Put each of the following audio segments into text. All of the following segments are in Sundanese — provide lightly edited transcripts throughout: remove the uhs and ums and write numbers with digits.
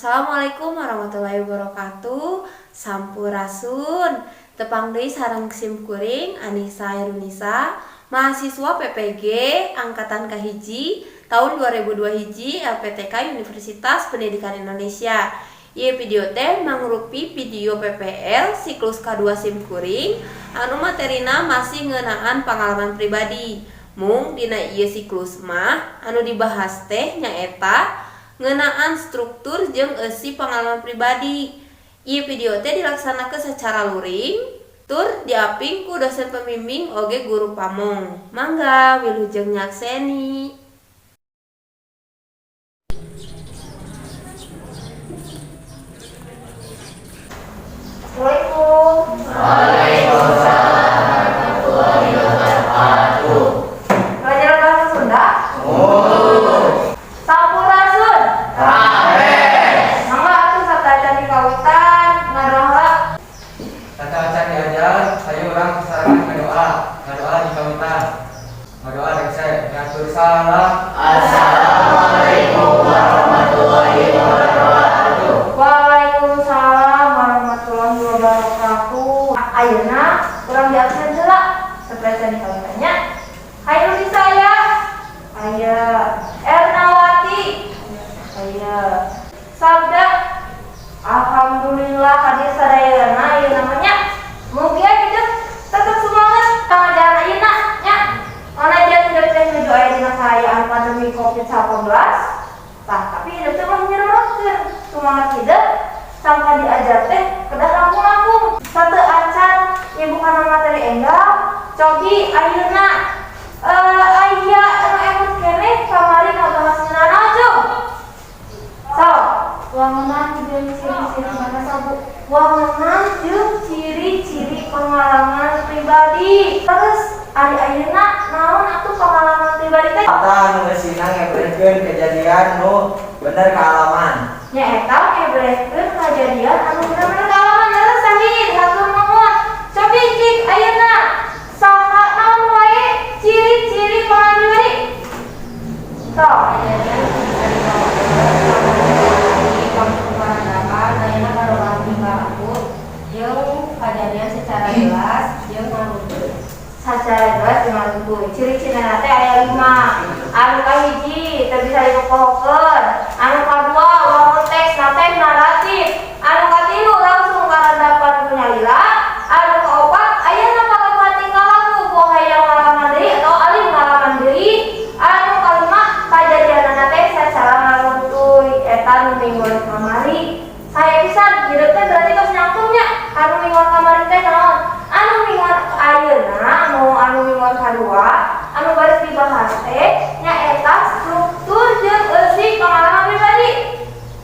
Assalamualaikum warahmatullahi wabarakatuh. Sampurasun. Tepang deui sareng sim kuring Anissa Hairunisa, mahasiswa PPG angkatan kahiji tahun 2002 hiji LPTK Universitas Pendidikan Indonesia. Ieu video teh mangrupi video PPL siklus K2 sim kuring anu materina masih ngeunaan pengalaman pribadi. Mung dina ieu siklus mah anu dibahas teh nyaeta ngeunaan struktur jeung eusi pengalaman pribadi. Ieu video teh dilaksanakeun secara luring tur diaping ku dosen pembimbing oge guru pamong. Mangga wilujeng nyakseni. Assalamualaikum. Waalaikumsalam warahmatullahi wabarakatuh. Pelajaran bahasa Sunda? Oh. Sampurasun. Rampes. Mangga atuh sateuacan dikawitan ngadoa heula. Sateuacan diajar, saya urang sasarengan ngadoa, ngadoa dikawitan. Ngadoa rengse, ngatur salam. Assalamualaikum warahmatullahi wabarakatuh. Waalaikumsalam warahmatullahi wabarakatuh. Ayeuna urang di absen heula. Sateuacan dikawitan nya. Hayu saya. Aya Ernawati. Aya Sabda. Alhamdulillah hadir sadayana ieu namanya. Mugia hidup tetap semangat pangajaran ayeuna nya. Manajan hidup teh nuju aya dina kaayaan pandemi Covid-19. Tah, tapi hidup teh ulah nyerorotkeun. Semangat hidup sangka diajar teh kedah langkung-langkung. Sateuacan ibu kana materi enggal, cobi ayeuna aya anu emut keneh kamari ngabahas ngeunaan naon, Cung? Sok. Wangunan jeung ciri-ciri bahasa, Bu. Wangunan jeung ciri-ciri pengalaman pribadi. Terus ari ayeuna naon atuh pengalaman pribadi teh? Eta anu eusina ngebrehkeun kejadian nu bener kaalaman. Nyaeta ngebrehkeun kajadian anu bener-bener kaalaman. Leres, Sahid, hatur nuhun. Cobi cik ayeuna saha, naon wae ciri-ciri pengalaman pribadi? Sok. Kejadian bisa dibawa langsung perandakan ayeuna karoban tingkah laku jeung kejadian secara jelas jeung ngaruntun. Secara jelas jeung ngaruntun. Ciri-cirina teh aya 5. Anu kahiji teu bisa dipopohokeun. Anu kadua, wangun teksna teh naratif. Anu katilu, langsung karandapan ku nyalira. Anu kaopat, ayeuna pakabuhan tingkah laku ku hayang ngalaman deui atau alim ngalaman deui. Anu kalima, kajadianana teh sacara ngaruntun. Eta nu mingguan kamari. Saya pisan hidup teh berarti tos nyangkungnya. Anu mingguan kamari teh naon? Anu mingguan ayeuna anu mingguan kadua anu baris dibahas teh nyaeta struktur jeung eusi pengalaman pribadi.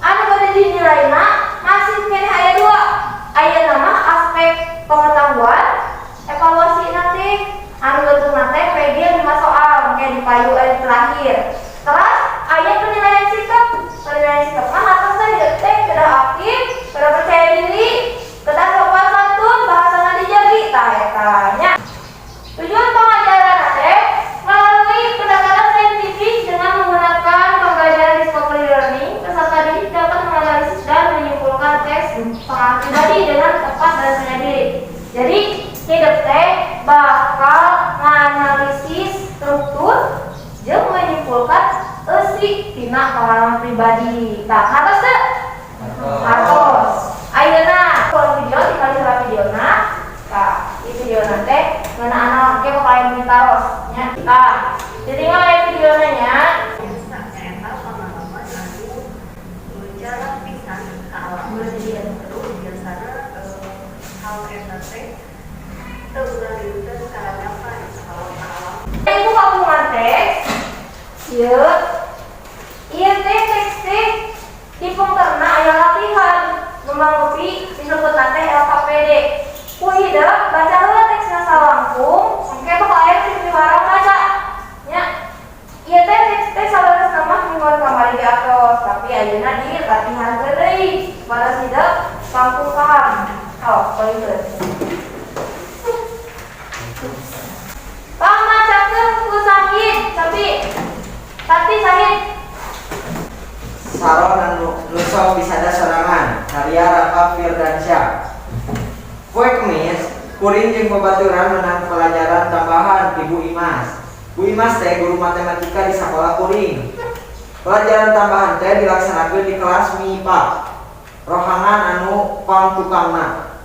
Anu bade dinilaina masih keneh aya dua. Ayeuna mah aspek pengetahuan, evaluasi nanti anu bentukna teh PG 5 soal engke di payu aya terakhir. Terus aya penilaian sikap. Penilaian sikap mah atasna hidup teh kedah aktif, kedah percaya diri, kedah sopan santun, bahasana dijagi, tah eta nya. Tujuan pengajaran teh melalui pendekatan saintifik dengan menggunakan pembelajaran discovery learning, peserta didik dapat menganalisis dan menyimpulkan teks pengalaman pribadi dengan tepat dan percaya diri. Jadi, hidup teh bakal menganalisis struktur jeung menyimpulkan eusi tina pengalaman pribadi. Tah, hartos teu? Hartos. Ayeuna kalau video tinggal heula videona. Tah, di video teh ngeunaan naon ke bakal aya ditaros nya. Tah, ditinggal aya videona nya. Nyaeta pengalaman anu jarang pisan kaalaman, terus biasana hal eta teh teu ulah dinten karandapan kalau kaalaman. Ibu kagungan teks. Ieu ieu teh teks teh dipungkerna aya latihan nu mangrupi disebutna teh LKPD. Ku hidep baca heula teksna salangkung, engke bakal aya piwarang maca. Nya. Ieu teh teks teh saleresna mah mingguan kamari ge atos, tapi ayeuna di latihan deui supados hidep langkung paham. Sok, poinkeun. Pamacakeun ku Sahid, cobi. Tati, Sahid. Saron anu nu Sok Disada Sorangan, karya Raka Firdansyah. Poe Kemis, kuring jeung babaturan menang pelajaran tambahan ti Bu Imas. Bu Imas teh guru matematika di sekolah kuring. Pelajaran tambahan teh dilaksanakeun di kelas MIPA, rohangan anu pangtukangna.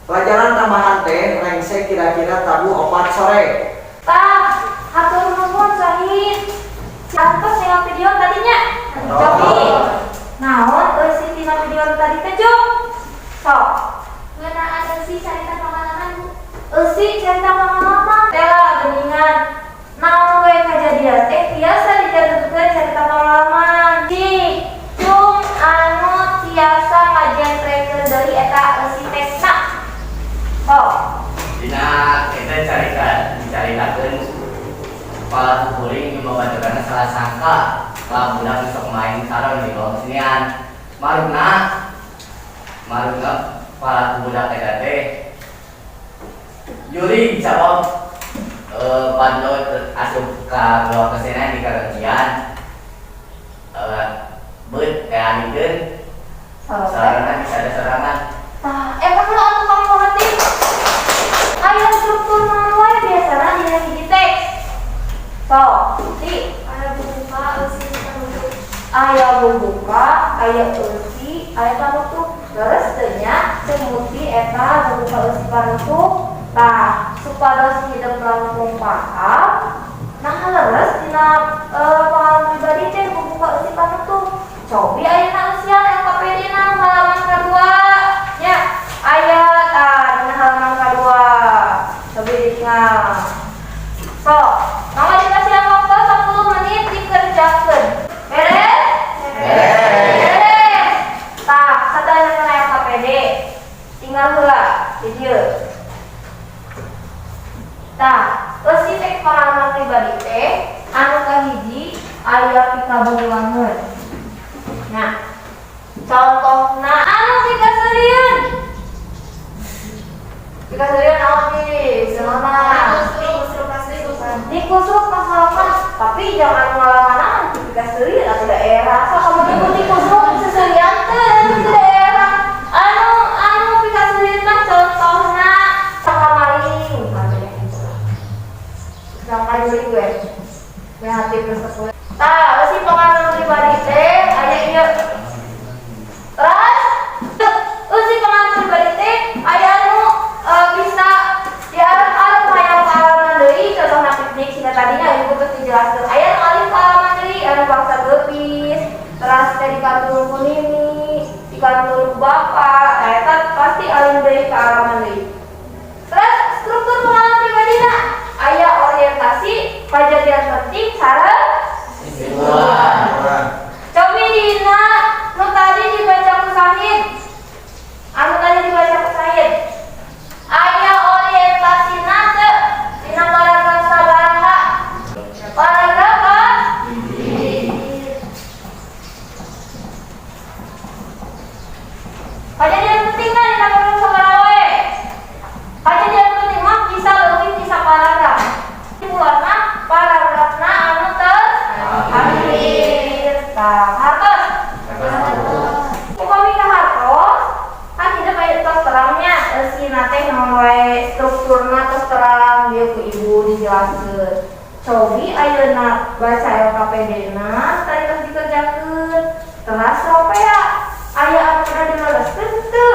Pelajaran tambahan teh rengse kira-kira tabuh 4 sore. Tah, hatur nuhun Sahid. Atos nengok video tadinya. Cobi. Naon eusi tina video tadi teh, Jung? Sok. Ngeunaan eusi carita pengalaman, Bu. Eusi carita pengalaman. Tela geuningan. Naon we kajadian teh biasa dijantenkeun carita pengalaman. Cik, Cung anu tiasa ngajentrekeun deui eta eusi teksna. Sok. Dina eta carita dicaritakeun kepala kuring jeung babaturanna salah sangka ka budak nu sok main saron di bawah senian. Marukna marukna para budak eta teh jurig sabab padlo asup ka bawah kesenian di karencian beut kayak Sok. Sarana bisa ada sorangan. Tah, eta mah anu kami mengerti. Aya struktur naon wae biasana dina hiji teks. Sok, di Aya buka eusi panutup. Aya bubuka, aya eusi, aya panutup. Leres teu nya semuti eta bubuka eusi panutup. Tah, supados hidep langkung paham. Nah, leres dina pengalaman pribadi teh bubuka eusi panutup. Cobi ayeuna eusian LKPD na halaman kadua. Nya, aya tah dina halaman kadua. Cobi ditinggal. Sok, mangga dikasihan waktu 10 menit dikerjakeun. Beres? Beres. Tah, sateuacan LKPD. Tinggal heula di dieu. Tah, eusi teh pengalaman pribadi teh anu kahiji aya pikabungaheun. Nah, contohna anu pikaseurieun. Pikaseurieun naon sih? Cenah. Dikusuk masalah, tapi jangan ngalaman pikaseurieun atau daerah. So kamu ikut dikusuk seserian teh di daerah. Anu anu pikaseurieun mah contohna sangka maling. Sangka juri gue. Gue hati resep gue. Tah, eusi pengalaman pribadi teh aya ieu. Terus, eusi pengalaman pribadi teh aya anu bisa diarep-arep hayang pengalaman deui, contohna piknik siga tadinya ibu terus dijelaskeun. Aya nu alim pengalaman deui anu bangsa geubis, teras teh dikantun ku nini, dikantun ku bapak, nah eta pasti alim deui pengalaman deui. Terus struktur pengalaman pribadina aya orientasi, kejadian penting, sareng Kesimpulan. Cobi dina nu tadi dibaca ku Sahid. Anu tadi dibaca ku Sahid. Aya orientasina teu dina paragraf sabaraha? Paragraf ka? Kejadian penting kan dina paragraf sabaraha we? Kejadian penting mah bisa leuwih ti saparagraf. Kesimpulanna paragrafna anu terakhir. Tah, hartos. Upami kahartos, kan hidup aya tos terangnya eusina teh naon wae strukturna tos terang dieu ku ibu dijelaskeun. Cobi ayeuna baca LKPD na tadi tos dikerjakeun. Teras ropea aya anu pernah dilereskeun teu?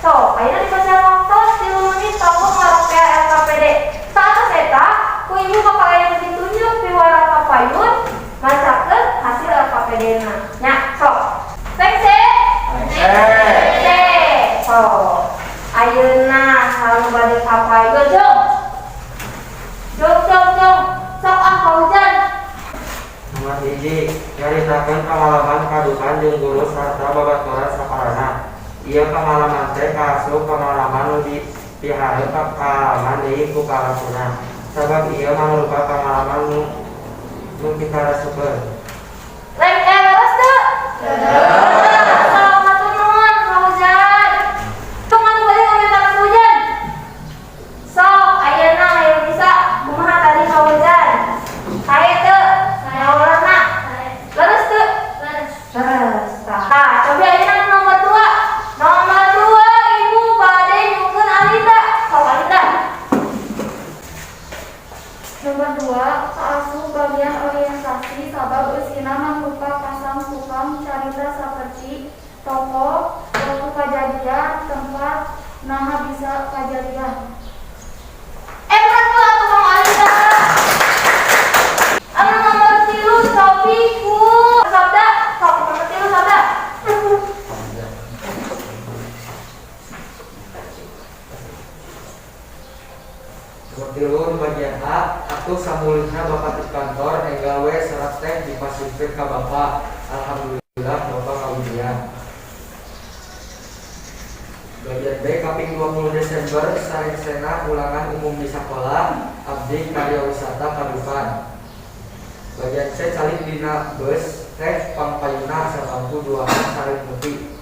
Sok, ayeuna dibaca waktos 3 menit kanggo ngaropea LKPD. Saatos eta ku ibu bakal aya nu ditunjuk piwara kapayun macakeun hasil LKPD na. Nya, sok. Rengse? Rengse. Sok. Ayeuna kalau bade kapayun, jom. Jom, jom, jom. Sok ah hujan. Nomor 1, nyaritakeun pengalaman kadukan jeung guru sarta babaturan sakolana. Ieu pengalaman teh kaasup pengalaman nu dipihareup kaalaman deui ku kalakuna. Sabab ieu mangrupa pengalaman nu pikaresepeun. Reng leres teu? Leres. Sok hatur nuhun ka hujan. Tong anu bade komentar ka hujan. Sok ayeuna aya bisa kumaha tadi ka hujan? Sae teu? Sae. Leres teu? Leres. Tah, cobi ayeuna Sabab eusina mangrupa pasang tukang carita saperti tokoh, waktu kajadian, tempat, naha bisa kajadian. Betul atuh Mang Alisa. Anu nomor 3 Sofi ku Sabda, sok nomor 3 Sabda. Nomor 3 bagian A, atuh samulihna bapak di kantor enggal we serat teh dipasihkeun ka bapak. Alhamdulillah bapak kawidian. Bagian B, kaping 20 Desember sarengsena ulangan umum di sekolah abdi karya wisata Kadupan. Bagian C, calik dina bus teh pangpayuna sabangku duaan sareng muti.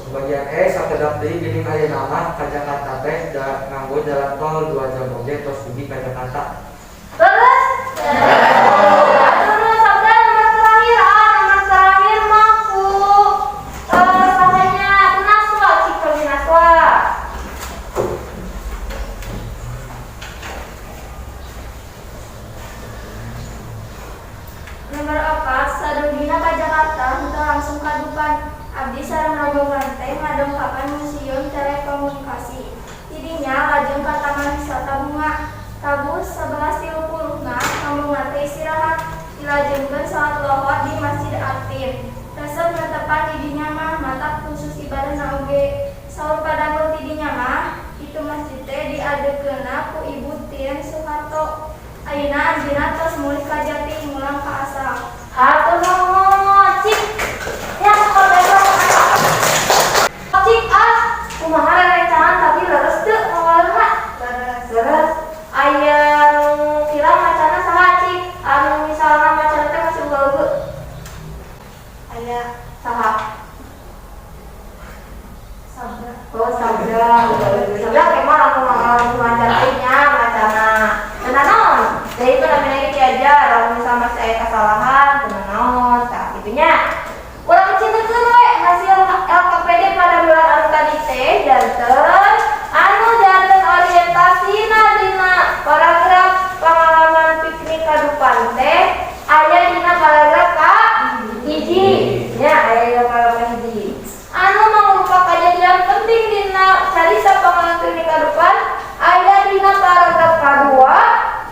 Bagian E, sakedap deui geuning ayeuna mah ka Jakarta teh da nganggo jalan tol 2 jam oge tos dugi ka Jakarta. Terus? Terus Sabda nomor terakhir, ah nomor terakhir mah ku sahanya ku Naswa, cik ku Naswa. Nomor 4, sadugina ka Jakarta henteu langsung ka Dupan. Abdi sareng rombongan teh ngadongkapan Museum Telekomunikasi. Tidinya lajeng ka Taman Wisata Bunga. Tabuh 11.30 na rombongan teh istirahat. Dilajengkeun salat lohor di Masjid At-Tin. Resep netepan di dinya mah matak khusus ibadahna oge. Saur padangul ti dinya mah itu masjid teh diadegeunna ku Ibu Tien Soeharto. Ayeuna anjeunna tos mulih ka Jatim mulang ka asal. Hatur nuhun, cik. Ya, kalau cik ah, kumaha rerencangan tadi leres teu ngawalerna? Leres. Leres. Aya nu kirang macana saha cik? Anu misalna macana teh masih uga-uga. Aya. Saha? Sabda. Oh, Sabda, uga-uga. Sabda kemah langsung langsung macana teh nya macana. Teu naon? Da itu namanya ge diajar, lamun misalna masih aya kesalahan, teu naon, tah kitu nya. Urang cintekeun we hasil LKPD pada bulan anu tadi teh janten anu janten orientasina dina paragraf pengalaman piknik Kadupan teh aya dina paragraf ka hiji nya, aya dina paragraf hiji anu mangrupa kajadian penting dina carita pengalaman piknik Kadupan aya dina paragraf kadua,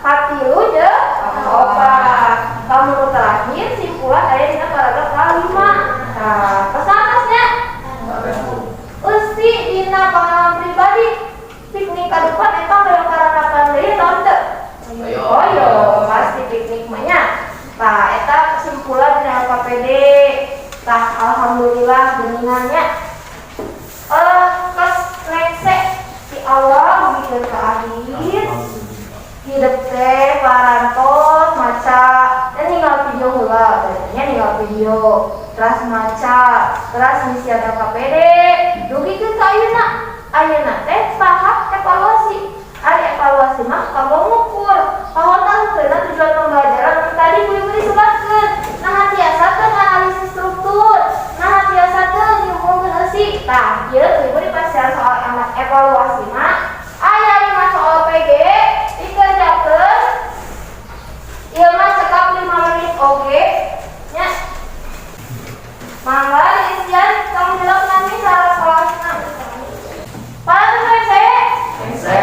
katilu jeung kaopat. Kamu terakhir simpulan aya dina paragraf kalima. Nah, pesan eusi dina pengalaman pribadi piknik Kadupan eta hoyong karanakan deui atawa henteu? Ayo. Oh yo, pasti piknik mah nya. Tah, eta kesimpulan dina LKPD. Tah, alhamdulillah geuningan nya. Kes rengse di awal dugikeun ka akhir. Hidup teh parantos maca dan ninggal video heula, nya ninggal video, terus maca, terus ngisian LKPD, dugikeun ka ayeuna. Ayeuna teh tahap evaluasi. Ari evaluasi mah kanggo ngukur pahotangkeun tujuan pembelajaran anu tadi ku ibu disebatkeun. Nah, tiasa teu nganalisis struktur, nah tiasa teu nyuhunkeun eusi. Tah, ieu ku ibu dipasihan soal evaluasi mah aya 5 soal PG dikerjakeun. Ieu mah cekap 5 menit oge nya. Mangga diisian tong hilap nami salah soalna. Para rese. Rese.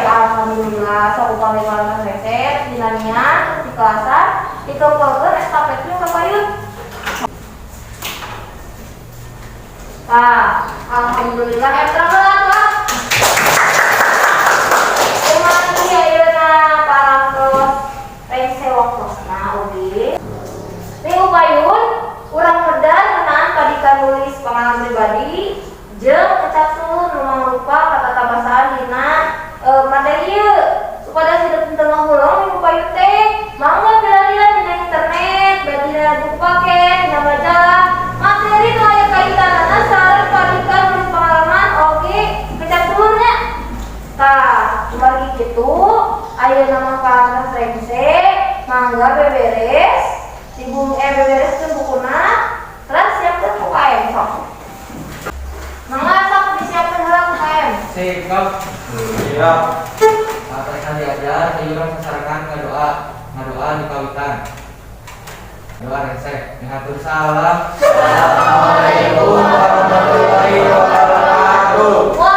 Alhamdulillah sok upami parantos rese dina niat terus di kelasan dikumpulkeun estafet ka payun. Tah, alhamdulillah eta heula tuh. Kumaha ayeuna parantos rengse waktosna oge. Minggu payun urang medar ngeunaan padikan nulis pengalaman pribadi jeung kecap sulur nu mangrupa katatabasaan dina materi ieu supados hidup teu ngahuleng minggu payun teh mangga pilarian dina internet bae dina buku paket dina majalah materi nu aya kaitanana sareng padikan nulis pengalaman oge kecap sulurnya. Tah, kumargi kitu ayeuna mah parantos rengse mangga beberes dibung bebereskeun bukuna terus siapkeun UKM sok. Mangga sok disiapkeun heula UKM. Sikap. Siap. Saat diajar, ieu urang sasarengan ngadoa, ngadoa di kawitan. Doa rese, ngatur salam. Assalamualaikum warahmatullahi wabarakatuh.